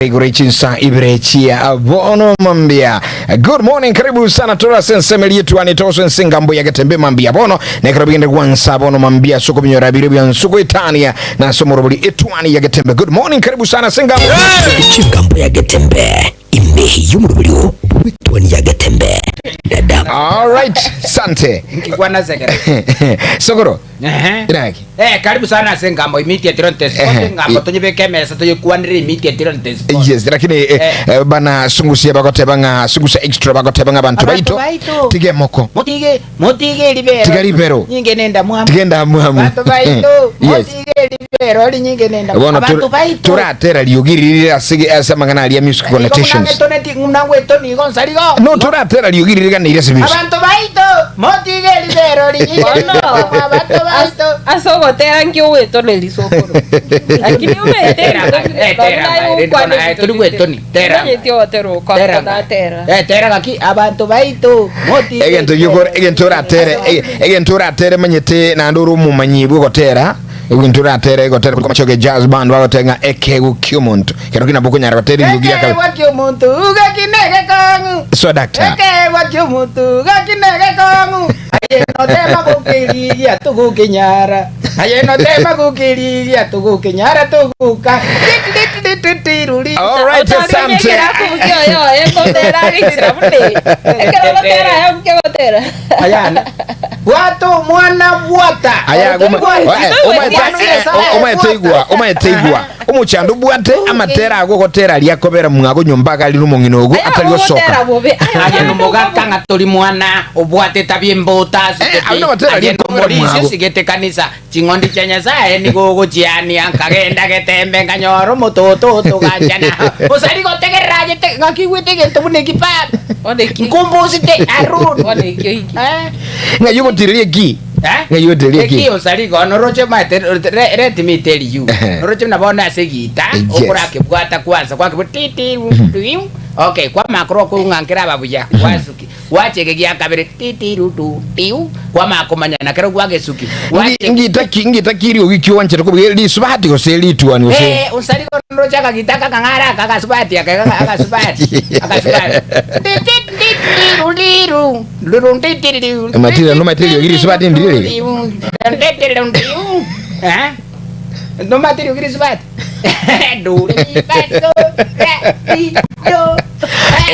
Igoro chinsa ibere chia bono mambia. Good morning, karibu sana tora ase ensemo etwani toso ense ngambo ya getembe mambia bono nekero bigende gwansa bono mambia soko binyora bire bya nsuko etania na somorobori etwani ya getembe. Good morning, karibu sana sengambo. Chingambo ya getembe ime y'omorobori bw'etwani ya getembe dada All right, sante. Nkikwana sekere. Sokoro. Ehe. Inaki? Eh, karibu sana ase engambo immediate on the spot Ehe. engambo tonyebeke emesa toyekwanere immediate on the spot. Yes, lakini eh, Eh. eh, bana sungusia bagoteba ng'a sungusia extra bagoteba ng'a bantu Abanto baito baito. tige moko Motige motige ribero. Tiga ribero. Nyinge nenda mwamu. Tiga endamwamu. Bantu baito. Yes. Motige ribero rinyinge nenda. bono Abanto tur- baito. toratera riogi ririre ase ase amang'ana aria music connotations Ng'unangwetoni igo nsarigo. no toratera riogi ririganeire ase music Abanto baito motige ribero rinyinge Bono. Abanto baito. Ase ogotera nki ogwetona risokoro. Lakini omanyete Tera, eh, tera, eh, bono, eh, tori gwetoni, tera. Omanyete ogotera Tera. okodatera. Eh, tera gaki abanto baito motige egento giokora egento oratere ege- egento oratere manyete naende ore omomanyi bwa ogotera egento oratere egotera korwa amachoge jazz band bagoteba ng'a ekego kia omonto kero ki nabo okonyara gotera eriogi ria Ekeegwa ki'omonto gaki negekong'u. So doctor. Ekeegwa ki'omonto gaki negekong'u. Aye notema gokerigia togokenyara. Aye notema gokerigia togokenyara togoka. Titititititiruri. All right, asante. Ayana. Bwata omwana bwata. Aya, goma- Bwata. eh, omaete- Bwata. eh, omaete igwa omaete igwa omochando obwate amatera ago ogotera aria akobera mwago nyomba iga arire omong'ina ogo atari gosoka Aye nomogaka ng'a tori mwana obwate tabia embota Eh, abwo nabatera aye aria akobera nomorisia mwago. osigete kanisa ching'ondi chia Nyasaye nigo ogochiania nkagenda getembe nkanyora omototo otoganchana osari gotegerera agete ng'aki igwete egento buna eki papa nkumbusite Harun Eh? Ng'ai ogotireria eki? Eh? Ng'ai ogotireria eki? Eki osari igo noroche omanyete re- let me tell you Ehe. noroche buna bono ase egita Yes. okorakebwata kwanza kwakebwata ti ti ti okay kwamanya korwa okwo ng'a nkeraba buya gwasuki gwacha eke gia kabere ti ti ru tu tiu kwamanya komanyana kero gwagesuki gwacha Ngita ki ngita ki riogi ki oanchete kobugia risubati gose rituani gose Eh, osari igo noroche akagita aka akang'ara aka agasubati aka aka- agasubati agasubati ti ti ti ti ru ri ru Matilda, no matilda ogiri subati ndire. Eh? No matilda ogiri subati. Do re mi fa so re ti do.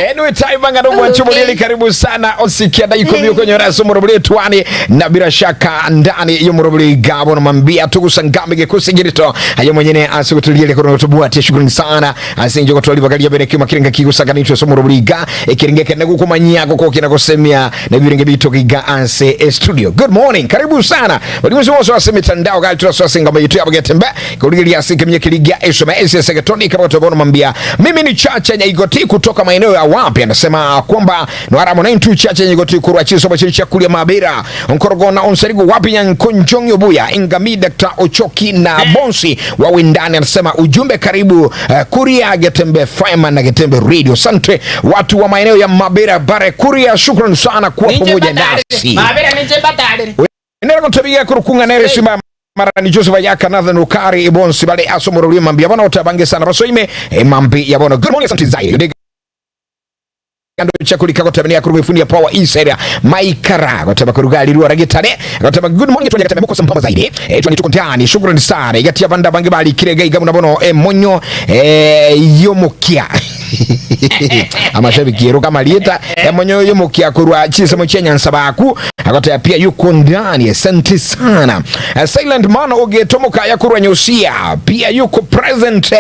Anyway, time bangano mwacho mulili karibu sana osikia daiko mio kwenye raso murubuli twani na bila shaka ndani yo murubuli gabo na mambia tukusangami gekusigirito ayo mwenyene asikutuliele kono tubuatie shukrani sana ase inche gotwari bagaria bere kiuma kirenga kigusaganitwe ase omorobori iga ekerenge ekene gokomanyia gokokina gosemia na ebirenge bito giga ase e studio good morning karibu sana bari mwese wose ase mitandao gali turaso ase ngoma yitu yabagetembe kurigeria ase kemye kirigia SMS ase getoni kama tobona mambia mimi ni Chacha Nyaigoti kutoka maeneo ya wapi anasema kwamba nwara mwanantu Chacha Nyaigoti kurwa chiso bachiri chakulia mabira nkorogona onserigo wapi nyankonjongi obuya ingami Dr. Ochoki na Bonsi wa Windani anasema ujumbe karibu uh, Kuria Getembe Fireman na Getembe Radio. Asante watu wa maeneo ya Mabera Bare Kuria, shukran sana kuwa pamoja nasi. Mabera ninche batarire. Nero gotebiga kurukunga nere simba mara ni Joseph Ayaka Nathan Rukari Bonsi bale asomoro mambi yabona otabange sana basoime eh, mambi yabona. Good morning asante zaidi. Ando chakulika gotabania kuru ifundi ya power inside maikara gotaba kurugali ruwa gitare gotaba good morning twanja gatebe muko sampamba zaidi eh twani tuko ndani shukrani sana igatia banda bange bali kirega igamu nabono eh, monyo eh yomukia amashabiki ero kama lieta eh, monyo yomukia kurwa chisemo chenya nsabaku agotea pia yuko ndani asante sana eh, silent man ogetomoka yakurwa nyusia pia yuko present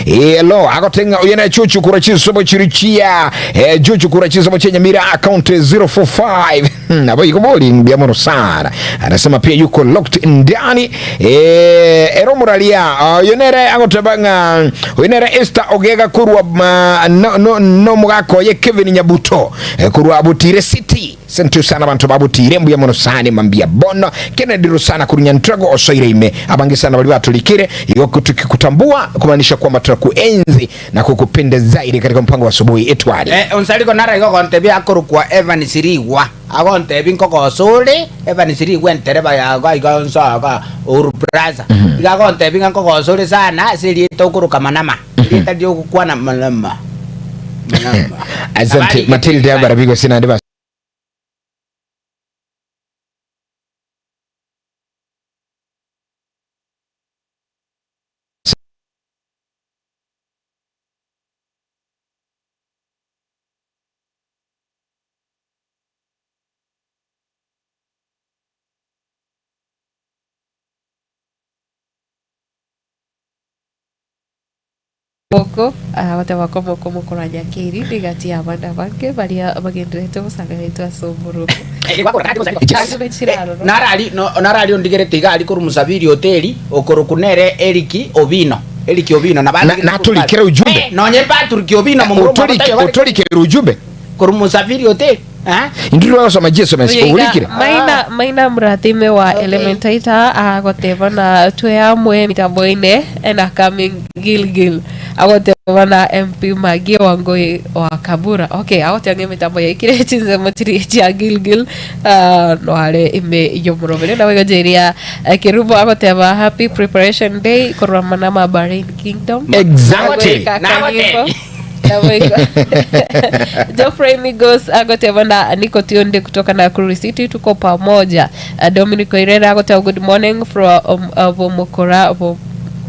elo agotenga oyena chuchu kurwa chisomo chirichia eh, juchu kurwa chisomo chenye mira account 045 nabo ikoboli mbia mono sana anasema pia yuko locked ndani eh, ero muralia uh, yonere agotebanga oyonere Esther ogega kurwa ma, no, no, no mugako ye Kevin Nyabuto eh, kurwa Butire City sentu sana bantu babutire mbuya mono sana mambia bono Kennedy Rusana kurunyantrago osoire ime abange sana bali batulikire igo tukikutambua kumaanisha kwamba tunakuenzi na kukupenda zaidi katika mpango wa asubuhi etwali Eh, onsariko nara igo gontebia akorokwa Evan Sirigwa. agontebi nkogosa ore, Evans rigwe entereba yago aiga onsi iga Uhuru Plaza. Iga agontebi ng'a nkogosa ore sana ase erieta okoroka Manama. Erieta ri'ogokwana Manama. Manama. Asante Matilda barabi gose naende ba Oko agoteba komoko mokoranya keri rigati y'abana abange baria bagendererete gosangereretwe ase omorwoti. Narari narari ondigerete iga aria korwa Musabiri Hoteli okorokwa nere Eric Obino Eric Obino Na- naturikere ujumbe. Nonye Patrick Obino momura omwabo taiyo bare Otorikere ujumbe korwa Musafiri Hoteli. Intwe twagosoma Jesu Mesi Oyo iga oborikire. Maina Maina Muratime wa Elementaita agoteba na tweamwe mitambo ine ena coming Gilgil agoteba na MP Magie Wangui wa Kabura okay agoteba ng'a emitambo yaikire chinsemo chiri chia Gilgil ah, noare ime yomorobere nabo igo Jeria eh, Kerubo agoteba happy preparation day korwa Manama Bahrain Kingdom Exactly. Nagoika Nagotebia. kanyimbo. Naboigo. Geoffrey Migos agoteba na niko tuned kutoka Nakuru City tuko pamoja. Uh, Dominic Oirera agoteba good morning from um, uh, Bomokora Bo-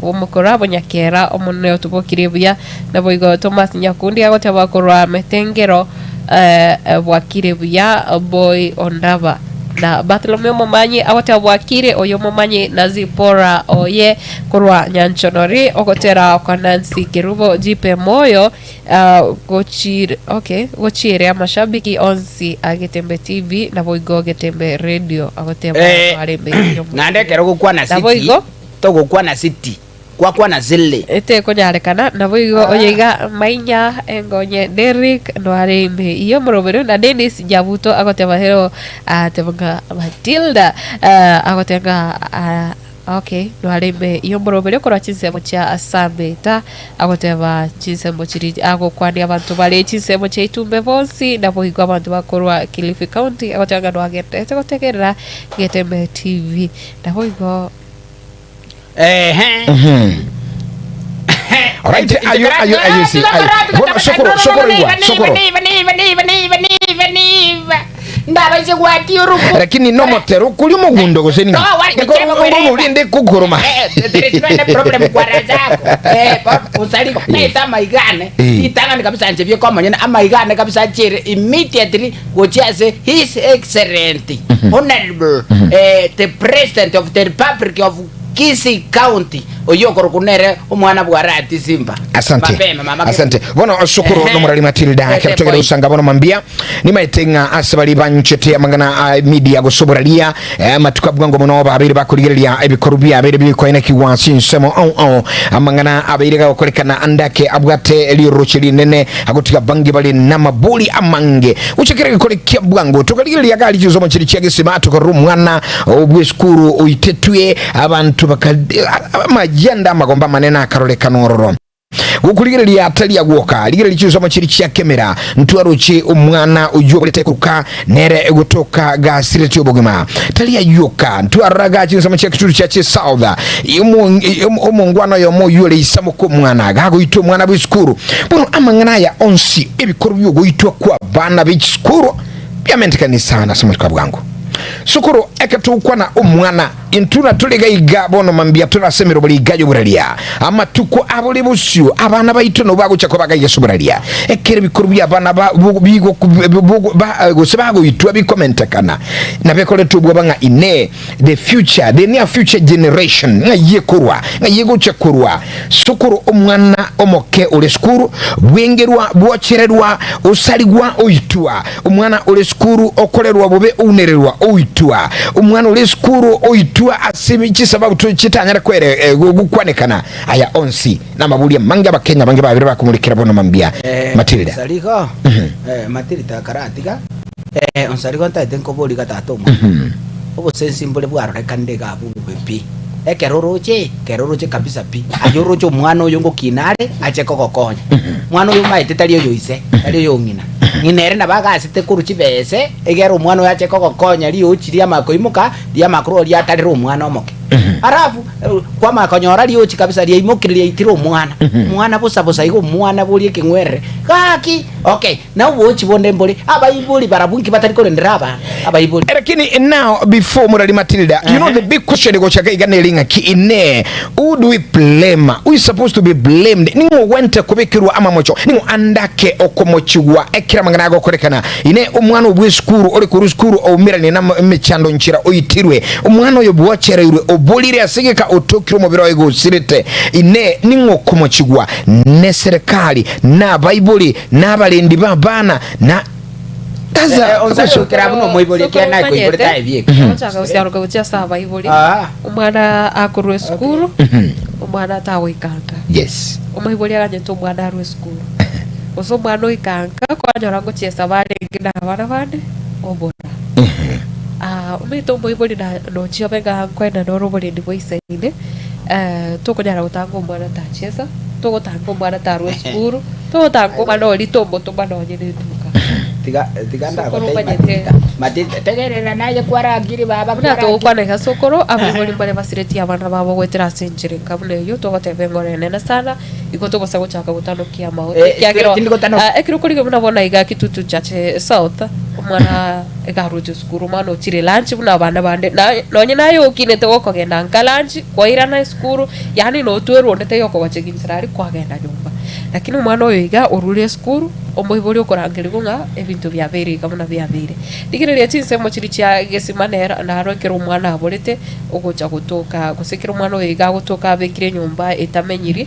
Bomokora Bonyakera omonene otubokire buya. Naboigo Thomas Nyakundi agoteba korwa Metengero uh, uh, bwakire buya boy Ondaba. Na Bartholomew Momanyi agoteba bwakire oyo Momanyi na Zipora oye Korwa Nyanchonori ogotera kwa Nancy Kerubo Jipe Moyo ah, gochir, okay, gochiere amashabiki onsi a Getembe TV naboigo Getembe Radio agoteba Eh, arembe yomo- naende ekero gokwana city Naboigo. togokwana city gwakwana zile etekonyarekana naboigo oyo iga mainya engonye Derrick noare ime iyo morobero na Dennis Nyabuto agoteba hero ateba ng'a Matilda ah, agoteba ng'a ah, Okay, noare ime y'omoroberi okorwa chinsemo chia Sameta, agoteba chinsemo chiria agokwania abanto bare chinsemo chia Itumbe bonsi, naboigo abanto bakorwa Kilifi County, agoteba ng'a noagenderete gotegerera Getembe TV. Naboigo Ehe. Alright, ayo ayo ayo si. ayo. Bono sokoro sokoro igwa sokoro. Ndabaise gwatia oruku. Lakini no motero kuri omogundo gose ning'o? No, wari goteba Ngoro urinde kukuruma. Eh, there is no any problem kwara zako. Eh, bo- usali naita amaigane. Eh. Itang'ani kabisa nche bieka omonyene amaigane kabisa achere immediately gochia ase his excellent honorable eh, the president of the republic of Kisii County oyio okorokwa nere omwana bwa Rati Simba. Asante. Mapema mama. Asante. Bono osukuru Ehe. nomorari Matilda Ete kero togere boy. usanga bono mambia nimaete ng'a ase bari banchete amang'ana a media gosoboraria eh, amatuko abwango mono babeire bakorigereria ebikoru biabeire bikoenekigwa ase ensemo au au amang'ana abeire gagokorekana andake abwate rioroche rinene agotiga bange bare namabori amange gocha kere gekore kia bwango tokarigereria gari chisomo chiri chia gesima tokarora omwana obwesukuru oitetwe abanto baka amajenda amagomba amanene akarorekana ororo Gokorigereria tari agwoka, rigereria chinsemo chiria chia kemera, ntwaroche omwana oyio oborete koruka nere gotoka gasiretie obogima. Tari ayioka, ntwarora ga chinsemo chia kituri chia Chisouth, omongwana oyomo oyio ore ise moka omwana, gagoitwa omwana bw'esukuru. Bono amang'ana aya onsi, ebikorwa bi'ogoitwa kw'abana b'echisukuru biamentekanie sana ase amatuko a bwango. Sukuru eke togokwana omwana. Intwe natore iga iga bono mambia tore ase emerobori iga y'oboraria. Amatuko abore bosio abana baito nabo bagocha koba iga ase oboraria. Ekero ebikoro bi'abana ba bigo ba gose bagoitwa bikomentekana, nabekorete obwoba ng'a inee the future, the near future generation ng'ai ekorwa, ng'ai egocha korwa. Sokoro omwana omoke ore sukuru, bwengerwa, bwochererwa, osarigwa, oitwa. Omwana ore sukuru okorerwa bobe ounererwa, oitwa. Omwana ore sukuru oitwa ase chisababu chitanyare kwere eh, gokwanekana. Aya onsi namaboria amange abakenya abange babere bakomorekera bono mambia. Matilda. Onsarigo eh, Matilda karatiga eh, Onsarigo ntaete nkobori iga tata omwana obosensi mbore bwarorekanire iga abwo bobe pi ekero oroche ekero oroche kabisa pi aye oroche omwana oyo ngokina are ache kogokonya mwana oyo omaete tari oyo ise tari oyo ng'ina. Ng'ina ere nabo agasete korwa chibese, egere omwana oyo ache kogokonya riochi riamanya koimoka, riamanya korwa riatarire omwana omoke. Alafu kwamanya konyora riochi kabisa riaimokire riaitire omwana, omwana bosa bosa iga omwana boria ekeng'werere, gaki okay, na obochi bonde mbore, abaibori barabwo inki batari korendera abana, abaibori. Lakini now before murari Matilda, you know the big question gochaka iga neri ng'aki inee who do we blame who is supposed to be blamed ning'o ogwente kobekerwa amamocho ning'o andake okomochigwa ekero amang'ana agokorekana ine omwana obwa esukuru ore korwa esukuru oumeranie na emechando nchera oitirwe omwana oyo bwochereirwe oborire ase egeka otokire omobere oye gosirete ine ning'o okomochigwa ne serikali na abaibori na abarendi b'abana na That's Eh, a eh, onsae question. Kera buna omoibori ekiagera naye koiborete aye bieka. Gochaka gosiaroka gochia ase abaibori Ah. omwana akorwa esukuru omwana atagoikanka Yes. omoibori aganyete omwana arwe esukuru gose omwana oikanka kwanyora ngochiesa barenge na abana bande obora Ah, omanyete omoibori na nochia obe ng'a nkoenana ore oborendi bwa isaine eh, tokonyara gotanga omwana tachiesa togotanga omwana tarwa esukuru togotanga omwana oria tomotoma nonye na eduka Tiga tiga Sokoro ndagotebia omanyete. Matilda. Matilda tegerera naye kwarangire baba Buna kwarangire. togokwana iga sokoro, abaibori mbare basiretie abana babo goetera ase enchera enka buna eyio, togoteba engoro enene sana, igo togosa gochaka gotanokia amaote, Eh, ekiagera tindi gotanokia. ah, ekero okorigia buna bono iga Kitutu Church South, omwana iga aroche esukuru, omwana ochire lunch buna abana bande, na nonye naye okinete gokogenda nka lunch, kwairana esukuru, yaani notwerwa onde taiyo okogochegi nchera aria kwagenda nyomba. Lakini omwana oyo iga orure esukuru, omoibori okorangerigwa ng'a ebinto biabeire iga buna biabeire. Rigereria chinsemo chiria chia gesima nero naro ekero omwana aborete ogocha gotoka gose ekero omwana oyo iga agotoka abekire enyomba etamenyiri,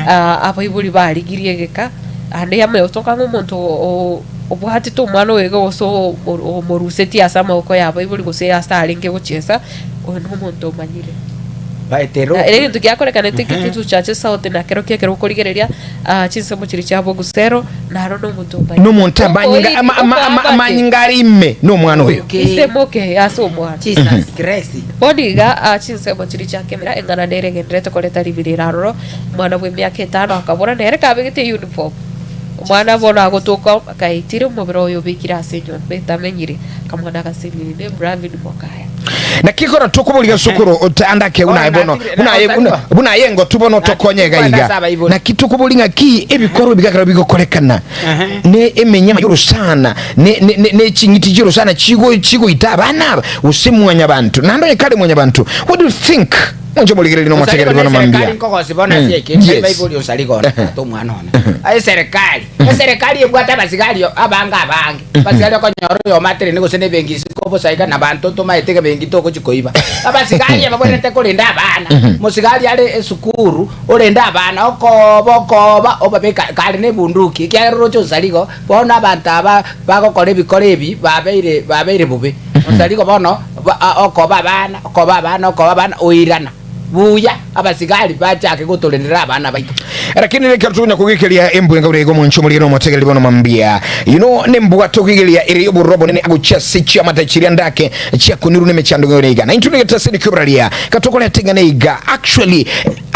abaibori barigirie egeka, ande yamanya gotoka ng'a omonto o- obwatete omwana oyo iga gose o- omorusetie ase amaboko ya abaibori gose ase arenge gochiesa, oyo na omonto omanyire. Baetero. Na ere egento giakorekanete Kitutu Church South na kerokio ekero okorigereria ah, chinsemo chiria chia bogusero naro nomonto omanyire. Nomonto amanyinga ama- ama- ama- amanyinga are ime nomwana oyo. Okay. Isemo ke ase omwana. Jesus Christ. Bono iga ah, chinsemo chiria chia kemera eng'ana nere egenderete koreta ribirira aroro omwana bw'emiaka etano akabora nere kabegete uniform omwana bono agotoka akaitire omobere oyo obekire ase enyomba etamenyire akamwana agasenini Bravin Mokaya. Naki kora tokoboriga sokoro otandake buna aye bono buna aye buna buna aye ngotu bono tokonye iga iga naki tokobori ng'aki ebikorwa bigakera bigokorekana ne emenyama y'orosana ne ne ne ne ching'iti chi'orosana chigo chigoita abana aba gose mwanyabanto naende onye kare mwanyabanto what do you think monche morigereria nomotegereri bono Serikali mambia nkogosi bono ase eke Yes. baibori osarigona ate omwana one eserikali eserikali ebwate abasigari abange abange Abasigari okonyora oyomo atenene gose nebenki isiko bosa iga nabanto tomaete iga benki togochi koiba. Abasigari ababwenerete korenda abana. Mosigari are esukuru orende abana okooba okooba obabeka kare ne ebunduki ekiagera oroche onsarigo bono abanto aba bagokora ebikora ebi babeire babeire bobe. Onsarigo bono okoba abana okoba abana okoba abana oirana. Buya abasigari bachake gotorendera abana baito. Lakini reka tunya kugikiria embwa enga urigo moncho muri no motegereri bono mambia you know nembwa tugigiria iri yoburobo nene aguchia sichia matachiria ndake chia kuniru ne mechando ngore iga na intu nigeta sidi kubraria katokole tegane iga actually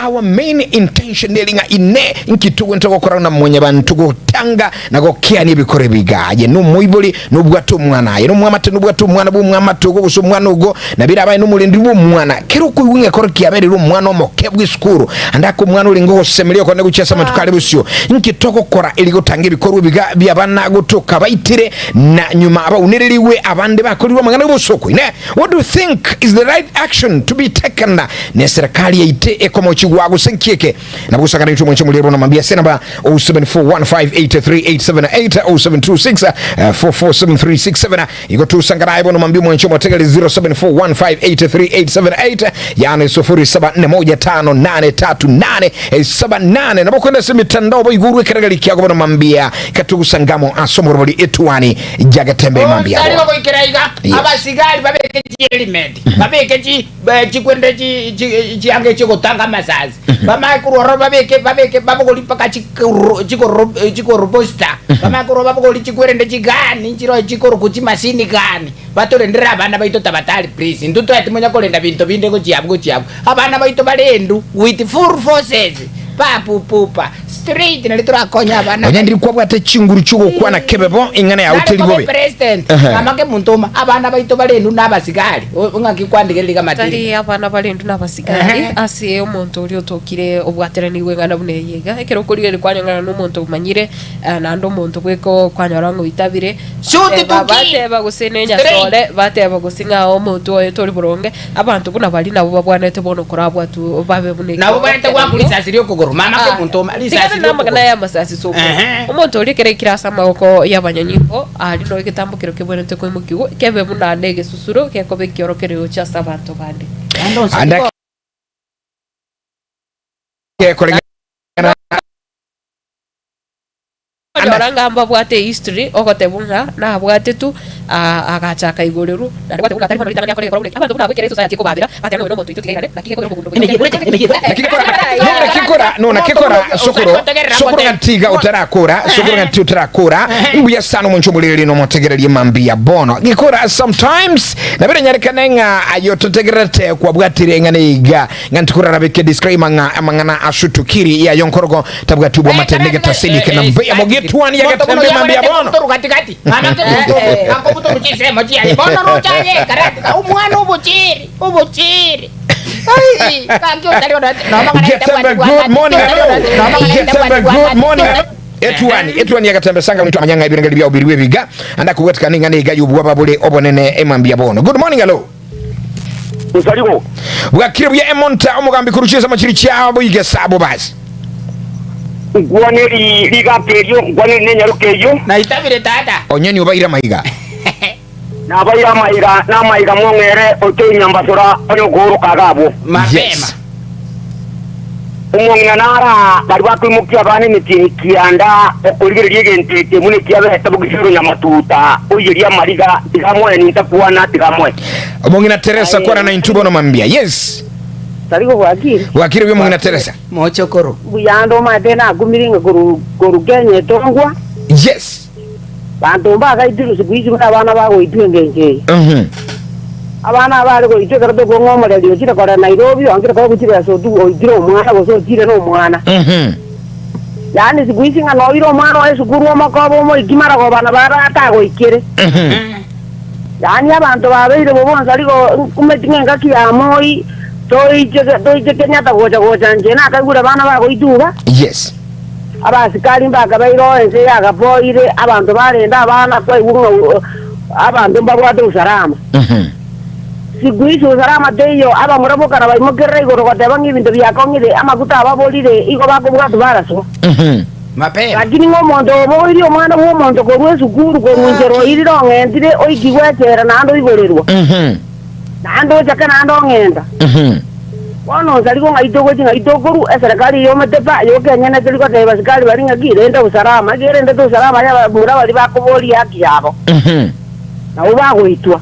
our main intention neringa ine nkitugo ntogokora na mwenye bantu gutanga na gokia ni bikore bigaye no muibori nobwate omwana aye nomwamate nobwate omwana bw'omwamate ogo gose omwana ogo na birabaye nomorendi bw'omwana kero okoigwa ng'a ekero kiaberire omwana omoke bw'esukuru ande ake omwana orenge ogosemeria okone gochia ase amatuko are bosio inki togokora eri gotanga ebikorwa ebiga bi'abana gotoka baitire na nyuma abaunererigwe abande bakorirwe amang'ana y'obosooku Inee what do you think is the right action to be taken ne serikali yaite ekomochigwa gose nki eke Nabo gosangana intwe mwenche moriere bono mambia ase enamba 0741583878 0726 447367 igo tusangana aye bono mambia mwenche omotegeri 0741583878 yani 0741583878 nabo kwenda ase emitandao boigurwe ekeregeri kiago bono mambia katugusangamo ase omorobori etuani jagatembe mambia Tari bono. goikera iga Yes. abasigari babeke chihelmet babeke chi chikwende chi chi chianga chiogotanga amasasi Bamanye korwa ororo babeke, babeke, babogorie mpaka chikoro, chikoro, chikoroposta. Bamanye korwa babogorie chikwerende chigani, nchiroo chikorokwa chimasini gani, batorendere abana baito tabatari please. Intwe twaya timonya korenda binto binde gochia abwo gochia abwo. Abana baito barendwe with full forces. Papupupa. Straight nari torakonye abana. Onye ndiri kwabwate chinguru chi'ogokwana kebebo, ing'ana yao Nare teri koba bobe. president. Ehe. Mama kemonto oma abana baito bare inwe na abasigari. O- Ng'aki kwandigereria iga Tari Matilda. abana bare intwe nabasigari Ehe. ase omonto oria otokire obwateranigwe eng'ana buna eye iga. Ekero okorigereria kwanyora ng'a nomonto omanyire eh, naende omonto bweka kwanyora ng'a oitabire. Shoot to Bateba kill. bateba gose ne Straight. enyasore, bateba gose ng'a omonto oye tori boronge. Abanto buna baria nabwo babwanete bono korabwatwe babe buna Nabo barente ekiorokererio. goakwa risasi ri'okogoro. Mama Ah, kemonto oma tigana risasi namang'ana ri'okogoro. y'amasasi sokoro. Ehe. Omonto oria ekero aikire ase amaboko y'abanyanyimbo, aria noo egetambokero kebwenerete koimokigwa, kebe buna negesusuro gekoba ekiorokererio gochia ase abanto bande. Naende onsi Ande nigo- gekoreng'ana Okonyora ng'a mbabwate ehistory, ogotebwa ng'a nabwatetwe, agacha akaigorerwa, naende gwatebwa ng'a tari bono ritang'ani akore egekora buna eki. Abanto buna abwo ekero esociety ekobabera, bateba ng'a oyo nomonto oito tiga airane, naki gekogera obogundo boito. Nona kikora nona kikora sokoro sokoro ng'a tiga otarakora sokoro ng'a ti otarakora mbuya sana omonche omoreri nomotegererie mambia bono gikora sometimes nabere nyarekane ng'a aye ototegererete kwabwatire ng'a niga ng'a ntikorarabeke disclaimer ng'a amang'ana asutukiri yayo nkorogo Tabwati obwamate negetasini na mbuya mogetwani yagetembe mambia bono. Katikati mama kemonto akobutoru chinsemo chiaye bono roche aye karatika omwana obocheri obocheri Ai, kanki otari ona noma ng'ana Getembe good morning hello. Getembe good morning hello. Etuani etuani yagatembe sanga mtu amanyanga ebirengeri bya obiriwe biga anda kubwetika ninga niga yubwa babule obonene emambia bono. Good morning hello. Nsarigo. Bwakire buya emonta omogambi koruchia amachiri chiabo igesabo basi. Nkwane ri rigaka erio, nkwane nenyaroka eyio. Naitabire tata. Onye niobaire amaiga. Nabaire amaiga namaiga mong'ere ote inyambasora onye okooroka iga abwo. Mapema. Yes. Omong'ina nara baria bakoimokia abana emetienyi kianda okorigereria egento eke buna ekiabete bogisero nyamatuta oiyerie amariga tiga amoe nintakwana tiga amoe. Omong'ina Teresa kwana naintwe bono mambia. Yes. Tari gobwakire. Bwakire buya omong'ina Teresa. Mochokoro. Mbuya ande omanyete nakumire ng'a korwa korwa Kenya etongwa. Yes. Banto mbagaitirwe siku hizi buna abana bagoitwa engencho eye. Abana aba bare goitwa ekero tokong'a omoreri ochire korera Nairobi oangire koegwa chibesa otu oitire omwana gose ochire na omwana. Yaani siku hizi ng'a noire omwana oye esukuru omokobe omoiki maragoba nabo abe atagoikere. Yaani abanto babeire bobe onsi aria go nkumeti ng'a engaki ya moi toiche toiche Kenyatta gocha gocha inche nakaigure abana bagoitwa iga. Yes. Abasikari mbakabeire oo ense yagaboire, abanto barende abana kwaigwa ng'a abanto mbabwate usalama. Siku hizi usalama teiyo, abamura bokana baimokerera igoro goteba ng'a ebinto biakong'ire, amaguta ababorire, igo bakobwatwa baraswa. Mapema. Lakini ng'a omonto obogoirie omwana bw'omonto korwa esukuru, korwa inchera oirire ong'entire, oikigwe echela naende oiborerwa, naende ochake naende ong'enta. Bono onsi aria ng'ai togochia, ng'ai tokorwa, eserekari eyomete pa, yoka enyene teri gotebia basikari baria ng'aki, renda usalama, ekiagera erendete usalama y'abamura baria bakoboria haki yabo, nabwo bagoitwa.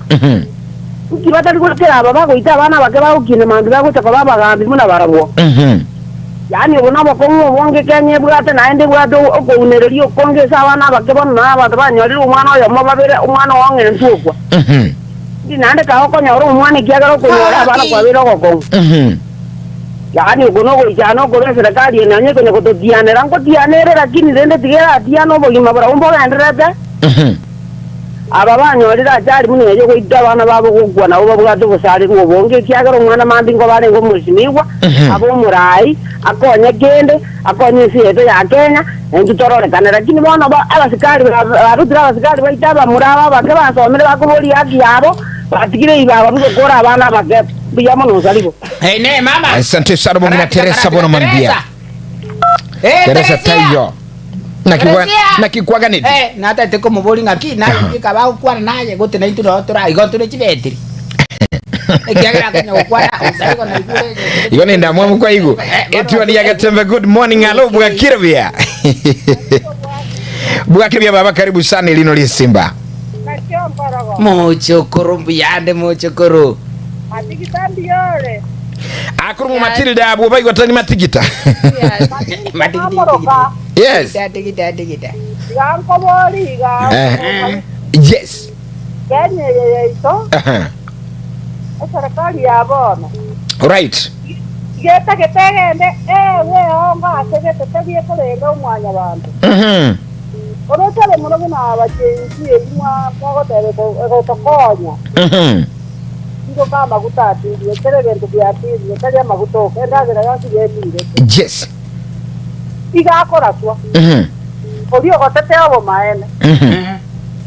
Inki batari goikera aba bagoita abana abake bagokina mambia bagocha koba abagambi buna barabwo? Yaani obo nobokong'u obonge Kenya ebwate, naende ebwate okounereria okonge ase abana abake bono na abanto banyorire omwana oyomo babere, omwana oo ng'entwe okwa. Indi naende kae okonyora omwana ekiagera okonyora abana kwabeire ogokong'u. Yaani oko nogoichana okobe eserekari eye nonya ekonya gototianera, ngotiana ere lakini rende tiga eratiane obogima borabwo mbogendererete. Aba banyorire achari buna eye goita abana babo gokwa nabo babwate obosarerwa obonge ekiagera omwana mambi nkoba arenge omosimigwa, abe omoraai, akonye kende, akonye ense yaito ya Kenya, naintwe tororekane. Lakini bono ba abasikari ba barutire abasikari baito abamura aba abake basomire bakoboria haki yabo, batigire ibaba bigokora abana abake. Mbuya mono nsaribo. Hey, ne mama. Asante sana mong'ina Karati, Teresa karati, bono mambia. Teresa. Eh, Teresa Teresia. taiyo. Naki Teresia. naki kwaganeti. Eh, natete komobori ng'aki naye ekaba agokwana naye gote naintwe noo tora igo ntore chibetiri. Ekiagera akonya gokwana osare igo naigure Igo nenda mwamu kwa igo. Etuani ya Gatembe good morning hello bwakire buya. Bwakire buya baba karibu sana elino lie Simba. Mochokoro mbuyande mochokoro. Matigita mbiyore. Akuru mu Matilda abwo baigotani matigita. Matigita. Yes. Tigita tigita. Iga nkobori iga. Eh. Yes. Kenya eye yaito. Aha. Eserikali ya bono. Right. Getagete egende eegwe eongo ase gete teri ekorenda omwanyabanto. Oroche mono buna abachenchi eyio mogoteba egotokonya. Nigo amaguta atirire, kera egento giatirire, tari amaguta oka, endagera yonsi getirete. Yes. Iga akoraswa, oria ogotetea obomaene.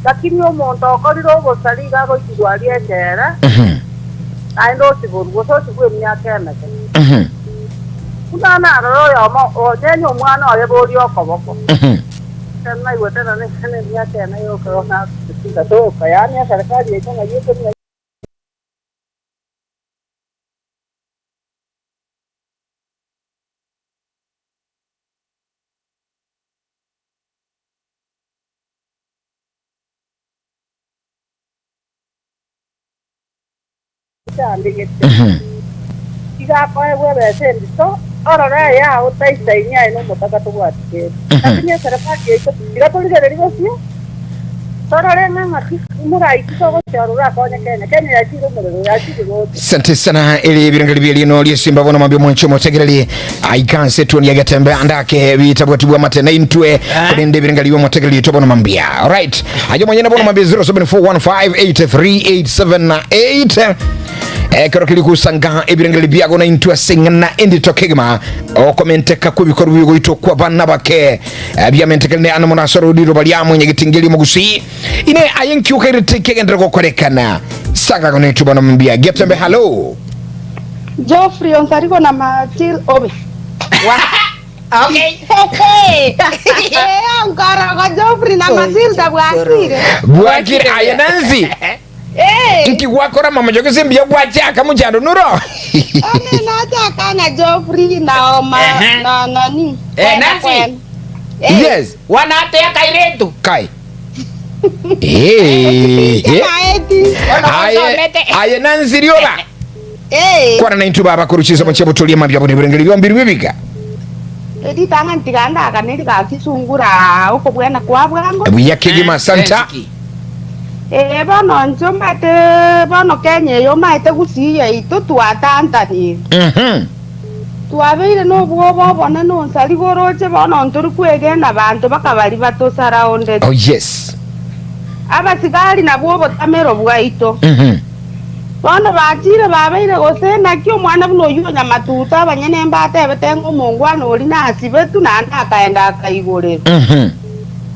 Lakini omonto okorire obosari iga agoitigwa aria echela, naende osiborwe, gose osibwe emiaka emeke. Buna narora oyomo onyenya omwana oye boria okoboko. Ekero naigwete na nemiaka ene yoka ngatoka, yaani eserekari yaito ng'ai ekorwa ng'ai. Chandegete. Iga akoegwa ebesa endito, orore eyao taisaini aye nomotaka tobwati kende. Lakini eserekari yaito tiga torigererie bosio, torore ng'a ng'aki moraiti togochia ororo akonye Kenya. Kenya yachire omorero, yachire roche. Sante sana eri ebirengeri bie rino riesimba bono mambia omwancho omotegereri aikanse etuoni ya getembe andake bitabwati bwa mate na intwe korende ebirengeri bia omotegereri oito bono mambia alright aye omonyene bono mambia 0741583878 ekero keri gusanga ebirengeri biago na intwe ase eng'ana endito kegima okomenteka kw'ebikorwa bigoitwa kwa bana bake biamentekere ano mono ase ororiro baria mwenyegetingeria omogusii Ine aye nki okairete kegenderere gokorekana? Sanga naintwe bono mbuya. Getembe hallo. Geoffrey Onsarigo na Matil Obe. Okay. Ee, nkorogo Geoffrey na Matilda bwakire. Bwakire aye Nancy. Eh, Nki gwakora mama jogese mbuya gwachaka muchando nuro. one nachaka na Geoffrey na Oma Ehe. na nani. Eh, Nancy. Kwena. Eh, Yes. Wanatea kairetu. Kai. Eh. eh. Maeti. Aye aye Nancy rioba. Eh, Kwana naintwe baba koruchisa mochie botoria mambia bone birengeri biombiri bibika. eritang'ani tiga ndaganeri gaki sungura okobwena kwa bwango. Buya kegima santa. Ee, bono inche omanyete bono Kenya eye omanyete gusii yaito twatantanire. Twabeire nobwoba obonene onsari goroche bono ntori kwegena abanto baka baria batosaraondete. Oh yes. Abasigari nabwo obotamero bwaito. Bono bachire babeire gose naki omwana buna oyio o nyamatuta abanyene mbatebete ng'a omongwana oria nasibetwe naende akaenda akaigorerwa.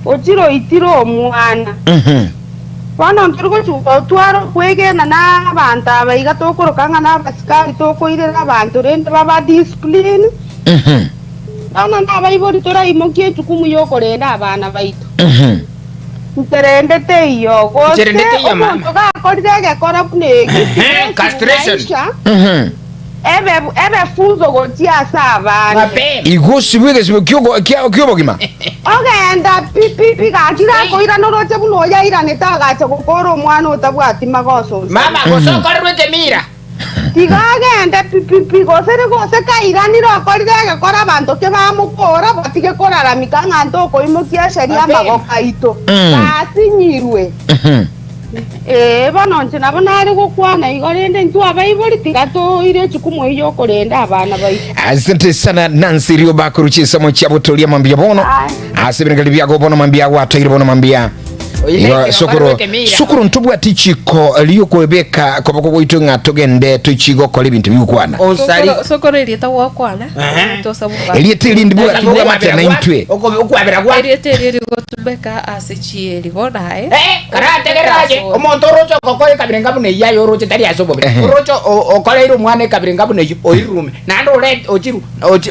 Ochire oitire omwana. Bono ntori gochia gotwara okwegena na abanto aba iga tokoroka ng'a nabasikari tokoirera abanto rende baba discipline. Bono nabaibori toraimokie ejukumu yokorenda abana baito. Ncherende teiyo, gose Ncherende teiyo, mama. omonto gakorire egekora buna eki, Ehe, castration. maisha, ebe ebe funzo gochia ase abande. Mapema. Igo osibwe egesibo ki'ogo- kia- ki'obogima. Ogenda pi pi pi gaki gakoirana oroche buna oyo airanete agacha gokora omwana otabwati magoso onsi. Mama, gose okorerwe ekemira. Tiga agende pi pi pi gose gose kairanire okorire egekora abanto kebamokora batige koraramika ng'a ntokoimokia esheria amagoko aito. Basinyirwe. Ee, bono inche nabo nare gokwana igo, rende intwe abaibori tiga toire echukumu eyio y'okorenda abana baito. Asante sana Nancy Rioba koruchia ensemo chia botoria mambia bono ase ebirengeri biago bono mambia gwatoire bono mambia Igo, sokoro sokoro ntobwati chiko riokwebeka koboko gwaito ng'a togende toichi gokora ebinto bigokwana Osari. Sokoro- sokoro erieta gwakwana tosabuka erieta erindi bwati bwamate na intwe Okwabera gwa. erieta erio rigotumeka ase chieri bono aye Eh, karategerera aye omonto oroche ogokora ekabira enga buna eyio aye oroche tari ase obobe oroche okoreire omwana ekabira enga buna eyio oirume naende ore ochiru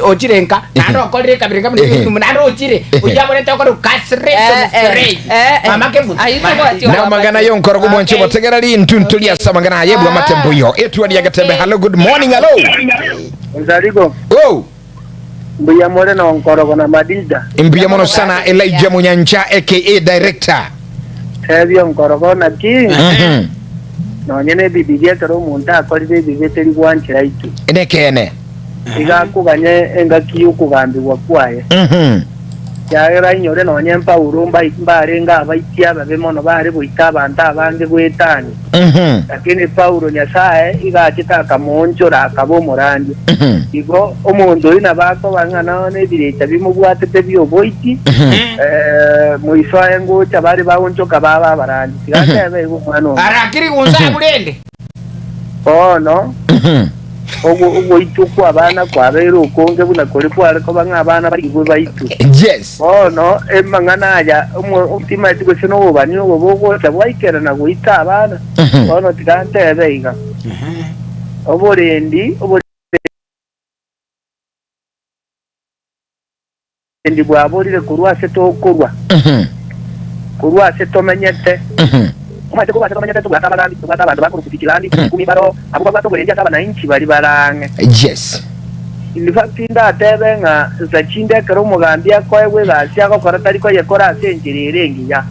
ochire nka naende okorire ekabira enga buna eyio oirume naende ochire oyio aborete okore castration straight mama kebuti Ayio tobwati na amang'ana yonkoro gomwanche Okay. obotegera rintu ntori ase amang'ana aye bwa amatembo yo etwani ya getembe hello good morning hello Nzarigo, oh mbuya more na Onkorogo na Madida. mbuya mono sana Elijah Munyancha aka director Tebia Onkorogo naki nonye ne Ebibilia ekero omonto akorire ebibe teri gwanchera intwe. Nekeene. Iga akoganya engaki y'okogambigwa kwaye. Ekiagera inyore nonya Paulo mbarenge abaiti ababe mono bare goita abanto abange goetania. Lakini Paulo Nyasae iga achete akamoonchora akaba omorandia. Igo omonto oyio nabo akoba ng'a nonya ebirecha bimobwatete bi'oboiti, moiso aye ngocha bare baonchoka babe abarandia. Tiga ntebe igo omwana one. Arakiri gunsa abwo rende. Bono ogoitwa kw'abana kwabeire okonge buna koria kware koba ng'a abana barigwe baitwe. Yes. Bono amang'ana aya timaeti gose nobobani obo bogocha bwaikerana goita abana. Bono tiga ntebe iga, oborendi oborendi bwaborire korwa ase tokorwa, korwa ase tomenyete. Omanyete korwa ase tomenyete tobwate abagambi, tobwate abanto bakorokwa vigilante, chikumi baroo, abwo babwate oborendi ase abananchi baria bare ang'e. Yes. In fact ndatebe ng'a nsa chinde ekero omogambi akoegwa egasi agokora tari koyekora ase enchera ere engiya.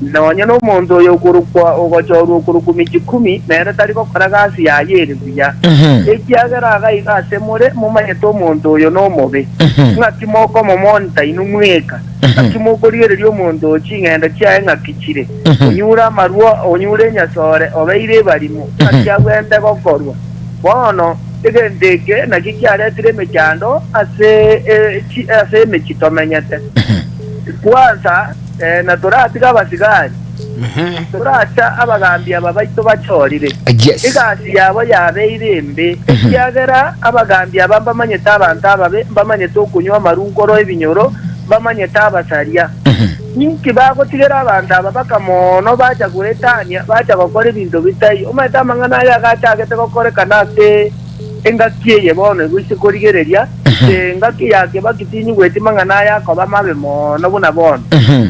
Nonya nomonto oyo okorokwa ogochorwa okorokwa Michikumi nere tari gokora gasi yaye ere buya, ekiagera iga iga ase more momanyete omonto oyo nomobe. Ng'aki mokomomonta inwe mweka? Ng'aki mokorigereria omonto oyo ching'endo chiaye ng'aki chire? Onyure amarwa, onyure enyasore, obeire ebarimo, ng'aki agwente gokorwa? Bono egento eke nakio kiaretire emechando ase ase emechie tomenyete. Kwansa na toratiga abasigari, toracha abagambi aba baito bachorire. Yes. Egasi yabo yabeire embe, ekiagera abagambi aba mbamanyete abanto ababe, mbamanyete okonywa amarunkoro ebinyoro, mbamanyete abasaria. Ninki bagotigera abanto aba baka mono bacha goetania, bacha gokora ebinto bitaiyo? Omanyete amang'ana aya agachagete gokorekana ase engaki eye bono egoise korigereria, engaki ya Kebaki tinyigweti mang'ana aya akoba mabe mono buna bono.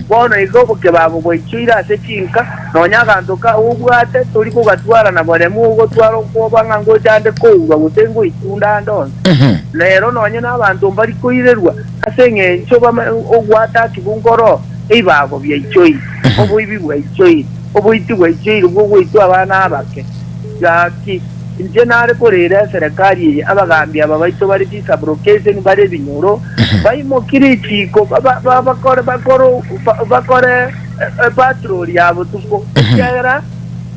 Bono iga obokebago bwaichoire ase chinka, nonya aganto kao obwate tori kogatwara na boremu ogotwara okwoba ng'a ngocha ande kourwa gose ngoitunda ande onsi. Rero nonya nabanto mbari koirerwa ase engencho ogwataki nkoro ebibago biaichoire, oboibi bwaichoire, oboiti bwaichoire bw'ogoitwa abana abake. Gaki, inche nare koreera eserekari eye, abagambi aba baito bare chisabulokesheni bare ebinyoro, baimokie richiiko bakore bakore epatroli ya botuko, ekiagera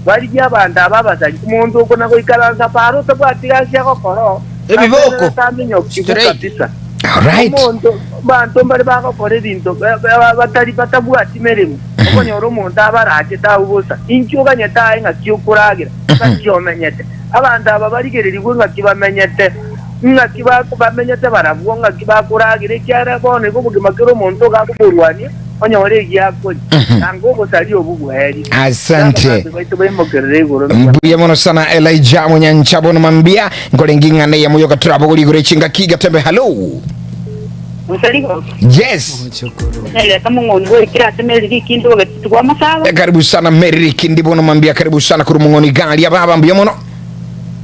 barigie abanto aba abasani. Omonto okona goikaransa paaro otabwati gasi agokora oo, Ebiboko. aminyokigwe Straight. kabisa. Alright. Omonto abanto mbare bagokora ebinto batari batabwati meremo, okonyora omonto abarachete agwo bosa. Inki oganyete aye ng'aki okoragera, ng'aki omenyete? Abanto aba barigererigwe ng'aki bamenyete, ng'aki bamenyete barabwo, ng'aki bakoragera, ekiagera bono igo obogima kera omonto iga akoborwania onyore egiakoria, nanga obosaria obwo bwaerire. Asante. Abanto baito baimokerere igoro mbuya. Mbuya mono sana Elijah Munyancha bono mambia nkorenge ing'ana eyemo yoka turabogori igoro echingaki gatembe hello. Mosarigo, Yes. Neleta mong'oni bw'ekira ase Meri rikindi obogetutu bw'amasabo. Karibu sana Mary Rikindi bono mambia karibu sana kuru mong'oni garia baba mbuya mono.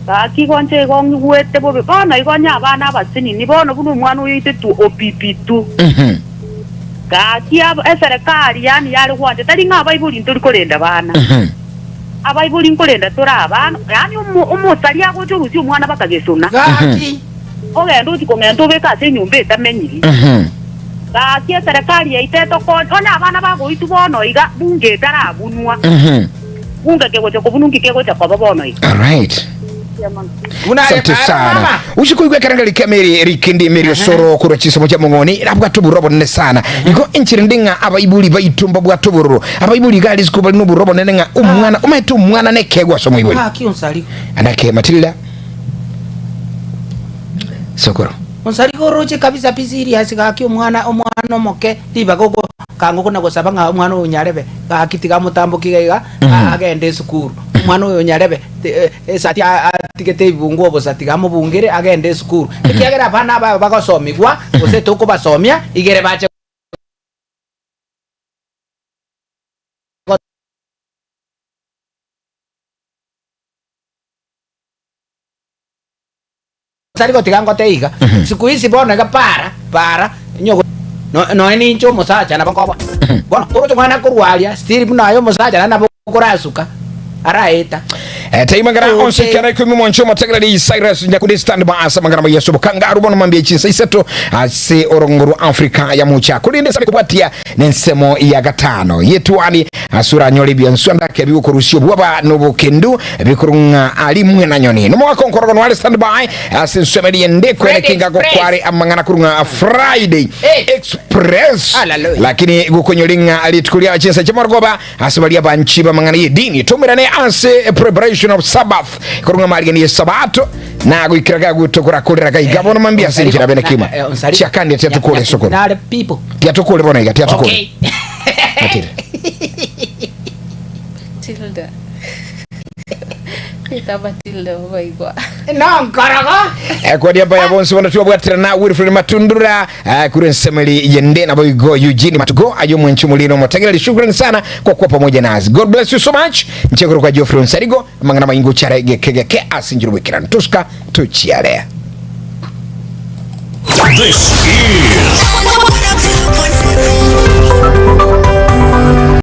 Gaki igo inche igo ng'igwete bobe bono igo onye abana abasinini bono buna omwana oyo oitetwe opipi tu. Gaki eserekari yaani yare gwancha tari ng'a abaibori ntori korenda bana. Abaibori nkorenda tore abana yaani omosaria agocha orusia omwana bakagesona. Gaki. Ogende ochie kong'enta obeke ase enyomba etamenyiri. Gaki eserekari yaito etokonye onye abana bagoitwa bono iga bunge etarabunwa. Bunge kegocha kobunwa nki kegocha koba bono iga. Alright. Buna aye Asante para sana. mama. Usiku igwe ekerenga rikia meri rikindi meri osoro korwa chisomo chia mong'oni nabwate obororo obonene sana. Igo enchera ende ng'a abaibori baito mbabwate obororo. Abaibori iga aria isiko bari nobororo obonene ng'a omwana omanyete omwana nekeegwa ase omoibori. Gaki onsarigo. Anake Matilda Sokoro. Onsarigo oroche kabisa pi serious gaki omwana omwana omoke ribaga oko kanga okona gosaba ng'a omwana oyo onyarebe gaki tiga amotambokie iga iga agende esukuru omwana oyo onyarebe esati atigete ebibunguo bosa tiga amobungere agende esukuru ekiagera abana aba bagosomigwa gose tokobasomia igere bache Tari gotiga ngote iga. Siku hizi bono iga para, para, onye nonya ninche omosacha nabo nkoboa. Bono oroche omwana korwa aria, still buna aye omosacha naende nabo okorasuka, araeta. Eh, taimangana onse kera ikumi moncho motegereri Cyrus nyakundi stand by ase amangana ma Yesu bokanga rubono mambia chinsa isato ase orongo rwa Afrika ya mucha kurinde sabe kubwatia nensemo ya gatano yetuani asura nyori byanswa ndake bigukorusio bwaba nobukendu bikurunga ali mwe na nyoni nomo wakonkorogo nwale stand by ase nsomeri yende kwene Friday kinga Express. gokware amangana kurunga Friday Hey. Express Hallelujah. lakini gukonyoringa litukulia chinsa chimorgoba ase baria banchi bamang'ana ye dini tumirane ase preparation of sabbath korunga marigani ye sabato na gwikiraga gutokora kurira gaiga bono mambia ase njira bene kima chiakandi tiatukure sokoro Nare people. tiatukure bono iga tiatukure Okay. Matire. Tilda. Ita Matilda obaigwa. No nkorogo. Eh, kwa niaba ya bonsi bono twabwatira na Wilfred Matundura eh, kuri nsemeli yende na boigo Eugene Matugo ayo mwenchi mulino motegereri shukrani sana kwa kuwa pamoja nasi God bless you so much nchekuru kwa Geoffrey Nsarigo mangana maingo chara gekegeke asinjirubikirana tuska tuchialea This is